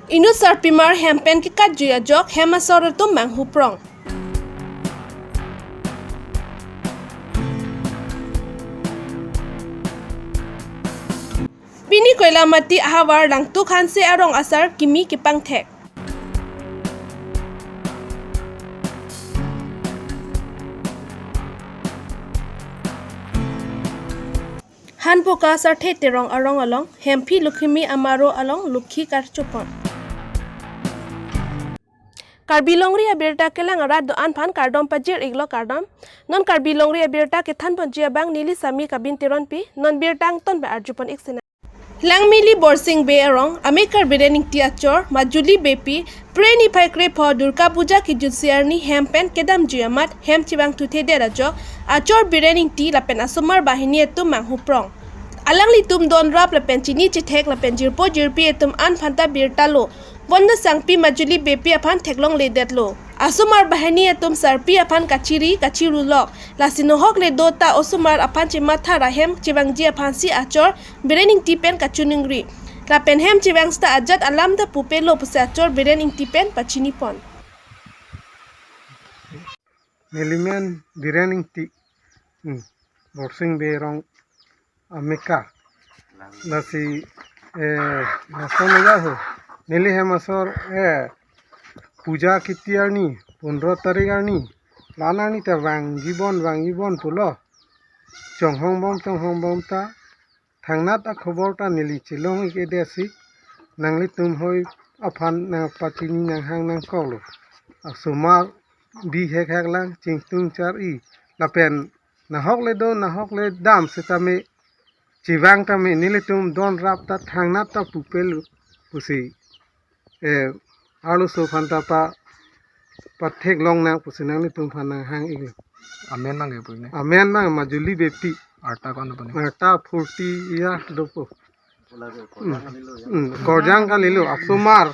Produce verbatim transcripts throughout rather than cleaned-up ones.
Inut sarpimar hem pen kekatjui ajok hem asor atum manghuprong. Pini Koilamati ahavar Langtuk Hanse arong asar kimi kepangthek. Hanpoka Sarthe Terong arong along Hemphi Lukhimi Amaro along Lukhi karchopon. Karbi Longri abirta kelang arat do-an aphan kardom pajir-iklo, kardom. Non Karbi Longri abirta kethanponji abang neli Sami Kabin Teronpi, non birta angton pen arjupon-ik sinang. Langmili Borsing Bey arong amekar Biren Ingti achor Majuli Beypi, Phre niphai krepho Durga Puja kejutsi arni hem pen kedamjui amat hem chevangthuthedet ajok achor Biren Ingti lapen asomar banghini atum manghuprong. Alanglitum donrap lapen chini chethek lapen jirpo jirpi atum an aphanta birta lo. Bonta sangpi Majuli Beypi aphan theklongledetlo. Asomar banghini atum sarpi aphan kachiri kachirulok. Lasi nohok le do ta osomar aphan chematha ra hem chevangji aphansi achor Biren Ingti pen kachiningri. Lapen hem chevang seta ajat alam ta pupelo pusi achor Biren Ingti pen pachinipon. Nelimen Biren Ingti. Hmm. Borsing Bey arong amekar. Lasi, eh, lason aja ho. Neli hem asor, eh, puja kiti arni, pondro tarik arni. La-an arni ta vangjibon, vangjibon pulo. Chonghongbom, chonghongbom ta. Thangnat akhobor ta neli chelong-ik-edetsi. Nanglitum hoi aphan nangpachini nanghang nangkoklo. Asomar bihek hek lang chingtung char-i. Lapen nahok le do, nahok le dam setame chevang tame nelitum donrap ta thangnat ta pupelo pusi, eh, arloso aphanta pa, patheklong nang pusi nanglitum aphan nanghang-iklo. Amen abang ke pu ne? Amen abang Majuli Beypi. Arta ko-an pu ne? Arta forty year dopo. Hmm. Hmm. Korjang kalilo, asomar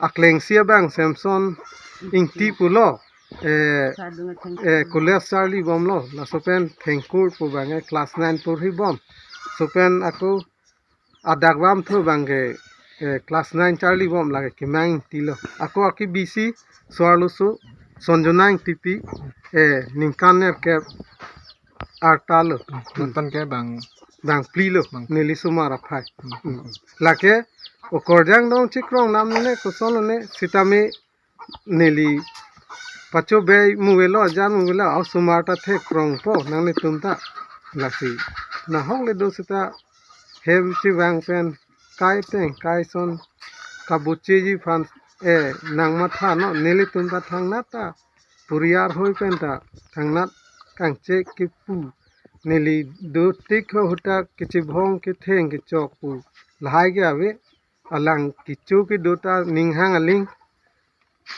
aklengsi abang Samson Ingti pulo. Eh, eh, college charlibomlo. Laso pen Thengkur pu abang ke class nine porhibom. Laso pen ako adak vamthu abang ke, eh, class nine charlibom, lake Kimang Ingti lo. Ako akebisi so-arloso Sonjona Ingtipi, eh, ningkan nerkep arta lo. Nonton ke bang bangphli lo, bang. Neli somar aphai. Hmm. Hmm. Lake okorjang dong chikrong nam ne koson ne setame neli pachobei muvelo, ajan muvelo, asomar ta thekrongpo nanglitum ta. Lasi nahok le do seta hem chevang pen kai teng kai son kabucheji aphan, eh, nangmatha non, nelitum ta thangnat ta puriar hoi pen ta thangnat kangchek kepu. Neli dotik ho ahut ta kechebhong ketheng kechok pu lahai ke ave, alang kecho kedo ta ninghang aling.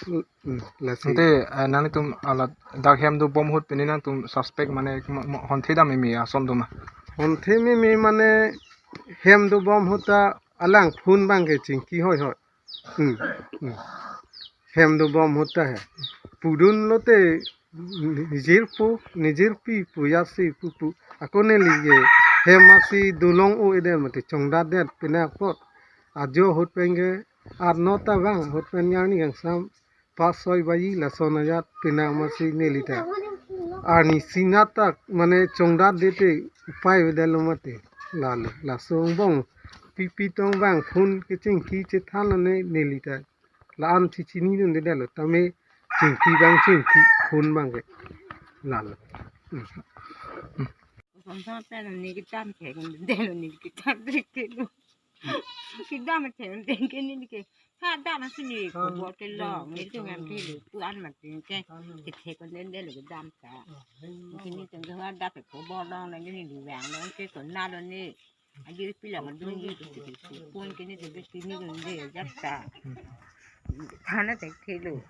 Hmm, lasi. Ante, eh, nanglitum alat dak hem dobom ahut pini nangtum suspect mane mo-, mo-, honthe dam meme ason do ma? Honthe meme mane hem dobom ahut ta alang phone abang ke chingki hoi hoi. Hmm. Hmm. Hem dobom ahut ta he. Pudun lote nijirpo, nijirpi pu, yasi pupu. Ako neli ke hem asi dolong-o-edet mate chongdatdet pine apot. Ajo ahut pen ke arnot ta vang, ahut pen arni kangsam pas soi baji lason ajat pine amatsi neli ta arni sinat ta mane chongdatdet te upai avedetlo mate. Lalo, laso angbong pipi tong vang phone kechingki chethan lo ne neli ta. La-an chechinidundedetlo tame chingki abang chingki phone abang ke. Lalo. Hmm. Kosonson pen ne kedam thekdetlo, ne kedam thekdetlo. Kedam thekdetlo ke ne ke. Ha dam si ne ko bor kelong, ne tu ngam ke lo, tu an ma tin ke. Ke thekdetlo kedam ta. Ke ne tu ha dam ko bor long ne ne vang long ke ko na lo ne. Adi pilang adun di tu tu tu pun ke ne tu tu ne ne jat ta. Thana thekthelo.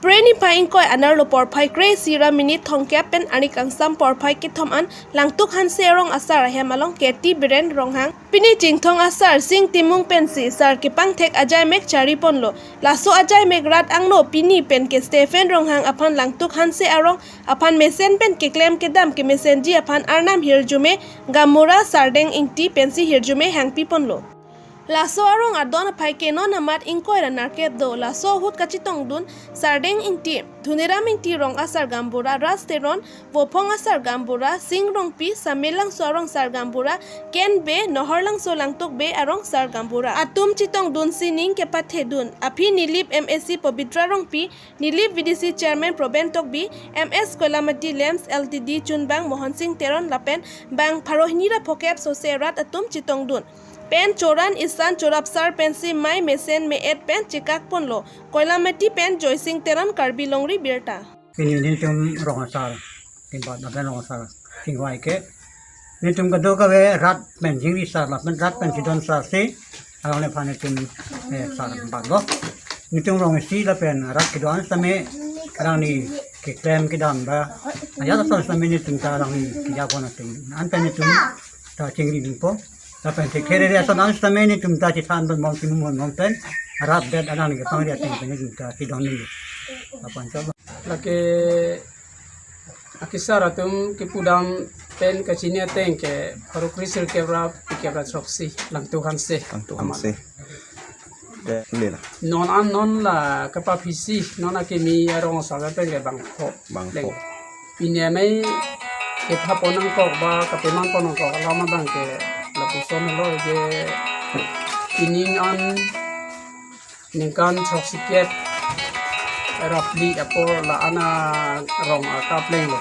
Phre niphai ingkoi anerlo porphai kre-isi ra minute thomkep pen arni kangsam porphai kethom an Langtuk Hanse arong asar ahem along K T Biren Ronghang pini Chinthong asar Sing Timung pensi sar kepangthek ajaimek chariponlo. Laso ajaimek rat angno pini pen ke Stephen Ronghang aphan Langtuk Hanse arong aphan mesen pen keklem kedam kemesenji aphan arnam hirjume Gamura Sardeng Ingti pensi hirjume hangpiponlo. Laso arong adon aphai ke non amat ingkoi ra nerkep do. Laso ahut kachetongdun Sardeng Ingti, Dhoniram Ingti, rong asar gaonbura Ras Teron, Vophong asar gaonbura Sing Rongpi, Samelangso arong sar gaonbura Ken Bey, Naharlangso Langtok Bey arong sar gaonbura atum chetongdun sining kepathedun. Aphi Nilip M A C Pabitra Rongpi, Nilip V D C Chairman Proben Tokbi, M S Koilamati Lamps L T D chunbang Mohon Sing Teron lapen bang pharo hini ra phokep sose rat atum chetongdun pen choran isan chorapsar pensi mei mesen me-et pen chekak ponlo. Koilamati pen Joysing Teron, Karbi Longri Birta. Pini nelitum rong asar, timbat lapen rong asar chingvai ke nelitum kadokave rat pen chingri sar lapen rat pen chedon sar si alangliphan nelitum, eh, sar batlo. Nelitum rong isi lapen rat kedo-an sitame alangli keklem kedam ba ajat ason sitame nelitum ta alangli kejapon atum an pen nelitum ta chingri dingpo. Lapen thekthe rere ason an sitame nelitum ta chethan ponbom, chimum ponbom pen rat det alangli kepangri ateng pen nelitum ta chedon ni. Lapen so lake akesar atum kepudam pen kachini ateng ke pharo kre sirkep ra phlikep ra throksi Langtuk Hanse. Langtuk Hanse. De, le la. Non an non la kapaphisi, non akimi arong asar ateng ke bangpho. Bangpho. Leng. Pini amei kepha pon nangkok ba kapeman pon nangkok alam abang ke lapuson lo je pining an ningkan throksi kep ra phli apor la-an arong akaplenglo.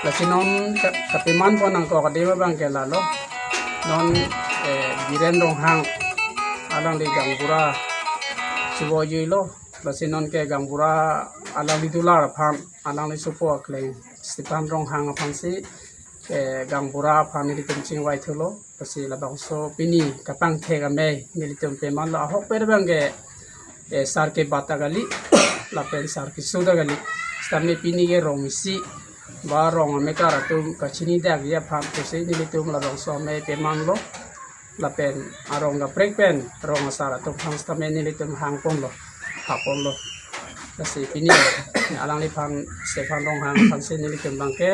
Lasi non ka-, kapeman pon nangkok adim abang ke lalo. Non, eh, Biren Ronghang alangli gaonbura chivojuilo. Lasi non ke gaonbura alangli dular aphan, alangli sopo akleng Stephen Ronghang aphansi, eh, gaonbura aphan nelitum chingvai thulo. Lasi labangso pini kapangthek amei nelitum pemanlo, ahokpet abang ke, eh, sar kebat ta kali lapen sar keso ta kali. Sitame pini ke rong isi ba rong amekar atum kachini dakji aphan pusi nelitum labangso amei pemanlo. Lapen arong kaprek pen rong asar atum aphan sitame nelitum hang ponlo, ha ponlo. Lasi pini alangliphan Stephen Ronghang aphansi nelitum abang ke,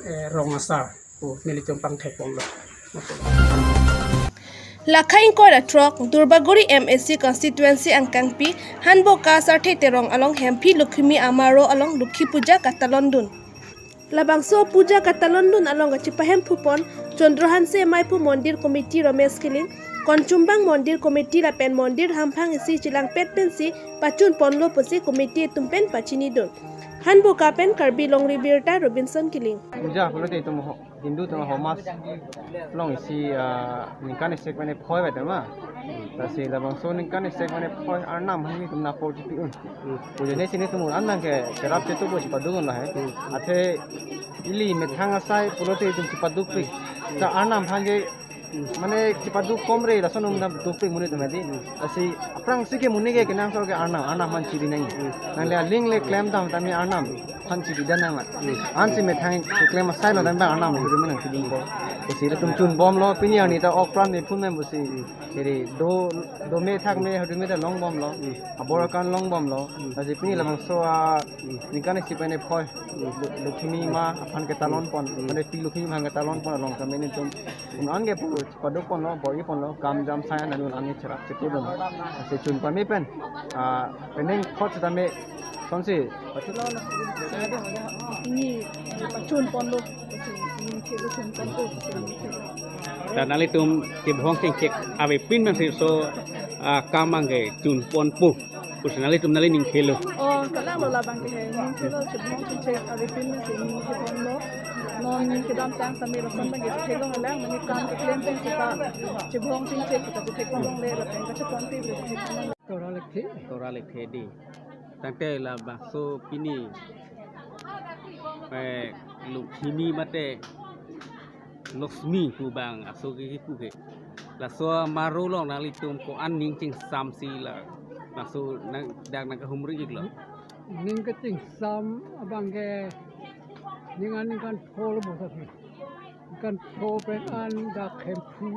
eh, rong asar pu nelitum pangthek ponlo. Lakha ingkoi ra throk, Durbagori M A C constituency angkangpi Hanboka Sarthe Terong along Hemphi Lokhimi Amaro along Lokhi Puja katalondun. Labangso puja katalondun along kachepahemphu pon Chandra Hanse, Maiphu Mondir Committee Ramesh Killing, Konchumbang Mondir Committee lapen mondir hamphang isi chelangpet pensi pachun ponlo pusi committee atum pen pachinidun. Hanboka pen Karbi Longri Birta, Robinson Killing. Puja pulote itum ho-, Hindu atum homas along isi, ah, ningkan isi pen phoi ba tema. Lasi labangso ningkan isi pen phoi arnam hini itum nangpo chipi un. Puja ne sini itum arnam ke cherap chetu bo chipadun un lahai. Athe ili methang asai pulote itum chipadukpik. Ta arnam aphan ke mane chipaduk komre, lason um dam dukpik monit atum adi. Lasi aphrangsi ke monit ke kenangsot ke arnam, arnam aphan chiri nang. Nangle aling le klem dam tame arnam aphan chiri dan nang. Ansi methang keklem asai lo tame arnam huri menang chiri ko. Lasi itum chunbomlo, pini arni ta ok pran ni phun mem pusi. Jadi do, do me thak me, hadu me ta longbomlo. Abor akan longbomlo. Lasi pini labangso a ningkan isi pen phoi Lo-, Lokhimi ma aphan ketalon pon. Mane pi Lokhimi aphan ketalon pon along tame nelitum un-an ke pu paduk ponlo, bor-i ponlo, kam jam saya nanun angi cherap chetu dun. Lasi chun pame pen, ah, penang thot sitame sonsi. Ini pachun ponlo. Ini chun ponlo. Dan nanglitum chibhong chingchek avepin man si so, ah, kam abang ke chun ponpo pusi nanglitum nangli ning khelo. Oh, kalang lo labang ke he, ning khelo chibhong chingchek avepin man si ning khelo. Non ning kedam tang sambil lason abang ke chithek long lang, mane kam keklem pen seta chibhong chingchek seta chithek long le lapen kachepon ti le chithek long. Tora lekthe. Tora lekthe di. Tangte labangso pini, eh, Lokhimi mate Lokhimi pu abang aso ke kipu ke. Laso amaro along nanglitum ko-an ning chingsamsi la, laso nang, dak nangkahumri iklo. Ning kachingsam abang ke ning an ningkan pho lo bo sasi. Ningkan pho pen an dak Hemphu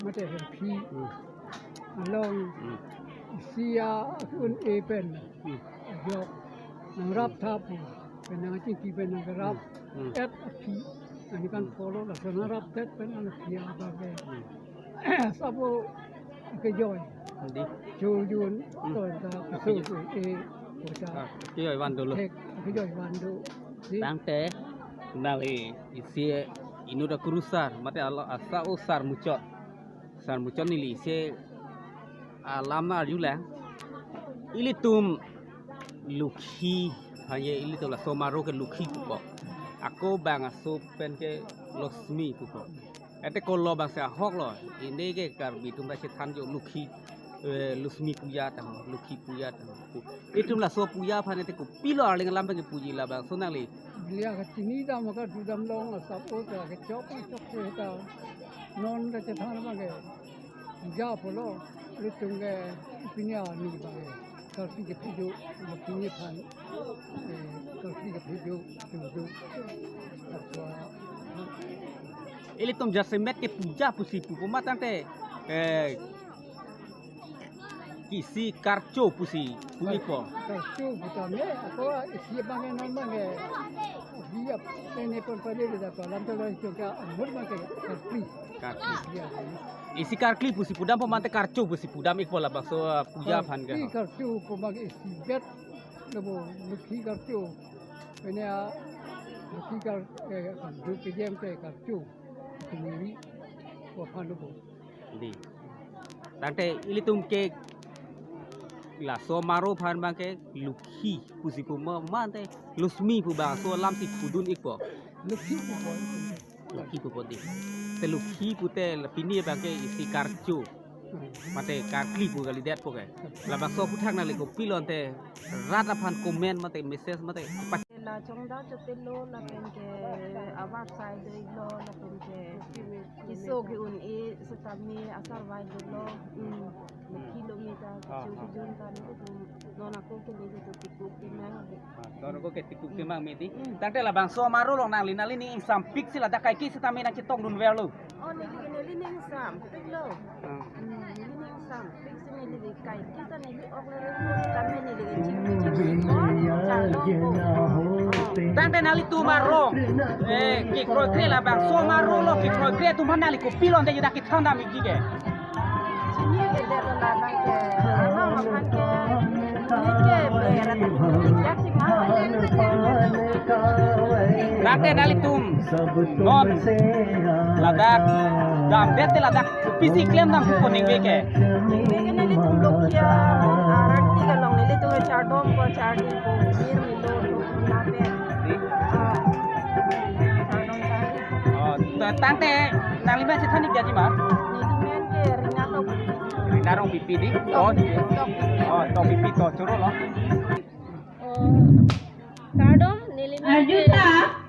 mate Hemphi. Hmm. Along Hmm. isi a un-e pen. Hmm. Ajok nangrap thap pen nangchingki pen nangrap Hmm. et aphi. Ningkan Hmm. pho lo laso nangrap det pen an aphi abang ke. Hmm. Sabo Kejoi. Di. Chojun. Hmm. Ton ta. Kejoi. Keso ke e. Kota. Ah, kejoi van dolo. Thek, kejoi van do. Di. Tangte nangli isi inut akurusar mate alo asa o sar muchot. Sar muchot neli isi alam na arjulang. Ilitum Lokhi, hanya ilitum laso amaro ke Lokhi pupo. Ako bang aso pen ke Loksmi pupo. Ante kolo bangsi ahok lo, ine ke Karbi atum ta chethan jo Lokhi, eh, Loksmi puja tang, Lokhi puja tang. Itum laso puja aphan ante kopilo arleng alam pen kepuji labangso nangli. Bilia kachini dam ka dudam long asap o ta kechok chok se ta. Non ta chethan abang ke. Puja pulo, ilitum ke pini arni abang ke. Karbi kepho jo, Loksmi aphan, eh, Karbi kepho jo, jo, jo. Ilitum jasemet ke puja pusi pupo ma tangte, eh, kisi karcho pusi pu-ikpo. Karcho pu tame, ako isi abang ke non abang ke. Dia pene pon pale le dato, lam tolo itu ke amur abang ke karkli. Karkli. Dia. Isi karkli pusi pudam po mate karcho pusi pudam-ikpo labangso, ah, puja aphan ke. Karkli karcho pu abang ke isi bet lebo Lokhi karcho. Pene a Lokhi kar, eh, karcho ke jem ke karcho. Tumiri ko aphan lebo. Di. Tangte ilitum ke laso amaro aphan abang ke Lokhi pusi pu ma mate Loksmi pu bangso alam si pudun-ikpo. Lokhi pupo. Lokhi pupo di. Te Lokhi pute la pini abang ke isi karcho. Hmm. Mate karkli pu kalidetpo ke. Labangso aphuthak nangli kopilo ante rat aphan comment mate message mate. La chongda chotelo lapen ke abar sai doilo lapen ke keso ke-un-e setame asar vai dolo. Hmm. Kilo mita. Ah, kecho ah. Kejun ta nelitum non ako kele kecho tikuk kemang. Ah, non ako ke tikuk kemang miti. Hmm. Tangte labangso amaro along nangli nangli ning ingsampik si ladak kaike setame nangchetongdunverlo. Oh, neli, neli ning ingsampiklo. Ah. Hmm, neli ning ingsampik si neli kaike ta neli ok le rengpo setame neli kechingki chingki charlongpo. Oh. Tangte nanglitum arong, eh, kekroikre labangso amaro along kekroikre atum aphan nangli kopilo ante juda kethan dam-ikji ke. Chini ke dero la abang ke, arong aphan ke, neke berat, neke si ma. Tangte nanglitum non ladak damdet te ladak pisi klem dam pu ningve ke. Ningve ke nelitum Lokhi arti ke along nelitum chardompo, chardipo, nirmilo, lapen. Ah, chardom chardi. Oh, ta-, tangte nangli men chethan-ik jaji ma? Neli men ke Rina Rongpipi. Rina Rongpipi di? Oh. Rongpipi. Oh, Rongpipi to choro lo. Oh. Kardom, neli men ke Arjuta,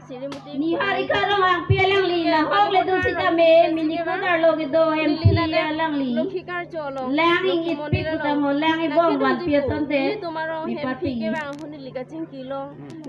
Srimati Niharika Ronghangpi alangli, lahok le do sitame, mini ko karlo kedo M P alangli. Lokhi karcho along. Lang ingit pi kutamo, lang ibong van pi atonte. Nelitum arong hem phi ke bang ahut neli kachingkilo.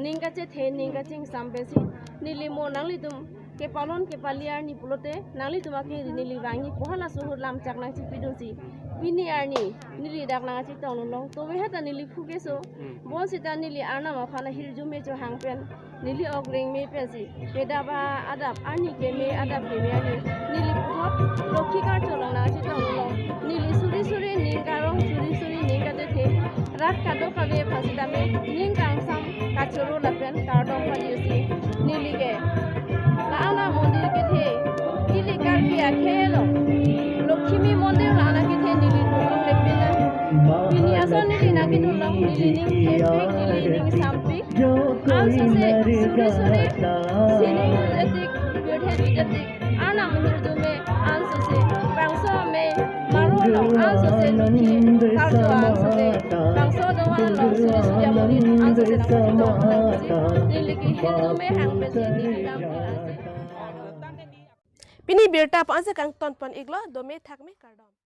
Ning kachethe, ning kachingsam pensi. Neli mo nanglitum kepalon kepali arni pulote, nanglitum akeri neli vangji pu halaso ahut lam chak nangchipidunsi. Pini arni, neli dak nangchetongdun long. Tobe heta neli phu keso. Hmm. Bonsita neli Arnam aphan ahirjume chohang pen. Neli ok rengme pensi. Kedap adap arni keme adap keme arni. Neli puthot Lokhi karcho along nangchetongdun long. Neli suri suri ning karong suri suri ning kachethe. Rat kadokave aphan sitame ning kangsam kachoro lapen kardom pajirsi neli ke la-an amondir kethe, ili Karbi akhei along Lokhimi mondir la-an akethe neli nulong lepin lang. Pini ason neli nangkedun long, neli ning thepik, neli ning sampik. Ansose suri suri sining jetik, pirthe jetik. Arnam ahirjume ansose bangso amei maro along ansose Lokhi karcho ansose bangso dovan along suri suri amonit ansose nangpachitong nangsi neli ke hirjume hang pensi neli nang ansose. Pini birta pu ansi kangton pon-iklo, dome thakme kardom.